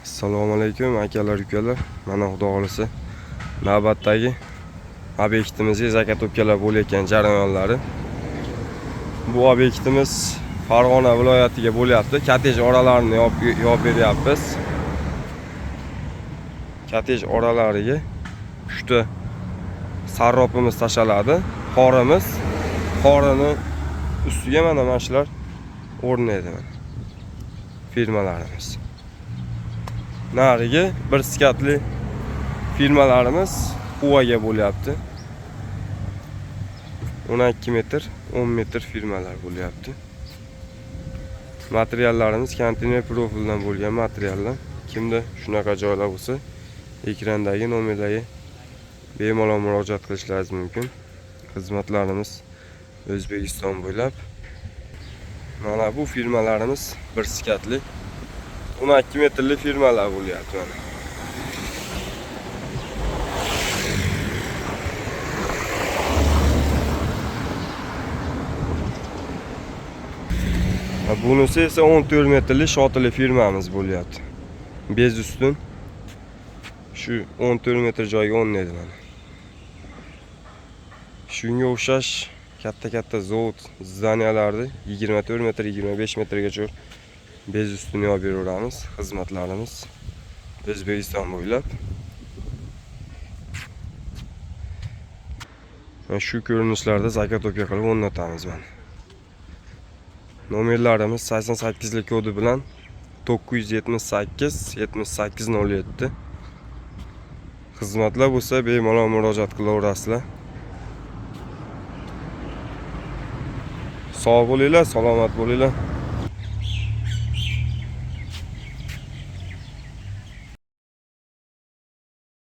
Assalomu alaykum akalar, ukalar. Mana xudo xolisa navbatdagi obyektimizga zakatopkalar bo'layotgan jarayonlari. Bu obyektimiz Farg'ona viloyatiga bo'lyapti. Kottej oralarini yopib beryapmiz. Kottej oralariga 3 ta sarropimiz tashaladi. Qorimiz, qorini ustiga mana shular o'rnaydi mana. Firmalarimiz. Narigi bir skatli firmalarimiz quvaga bo'lyapti. 12 metr, 10 metr firmalar bo'lyapti. Materiallarimiz konteyner profildan bo'lgan materiallar. Kimda shunaqa joylar bo'lsa, ekrandagi nomerlarga bemalol murojaat qilishlaringiz mumkin. Xizmatlarimiz O'zbekiston bo'ylab. Mana bu firmalarimiz bir skatli 12 metrli firmalar bo'lyapti mana. Bunisi esa 14 metrli shotili firmamiz bo'lyapti. Bez ustun. Shu 14 metr joyga o'rnaydi mana. Shunga o'xshash katta-katta zavod zdaniyalarni 24 metr, 25 metrgacha bez ustuni olib beraveramiz. Xizmatlarimiz O'zbekiston bo'ylab. Mana shu ko'rinishlarda zakatopka qilib o'rnatamiz mana. Nomerlarimiz 88lik kodi bilan 978 78 07. Xizmatlar bo'lsa bemalol murojaat qilaverasizlar. Sog' bo'linglar, salomat bo'linglar.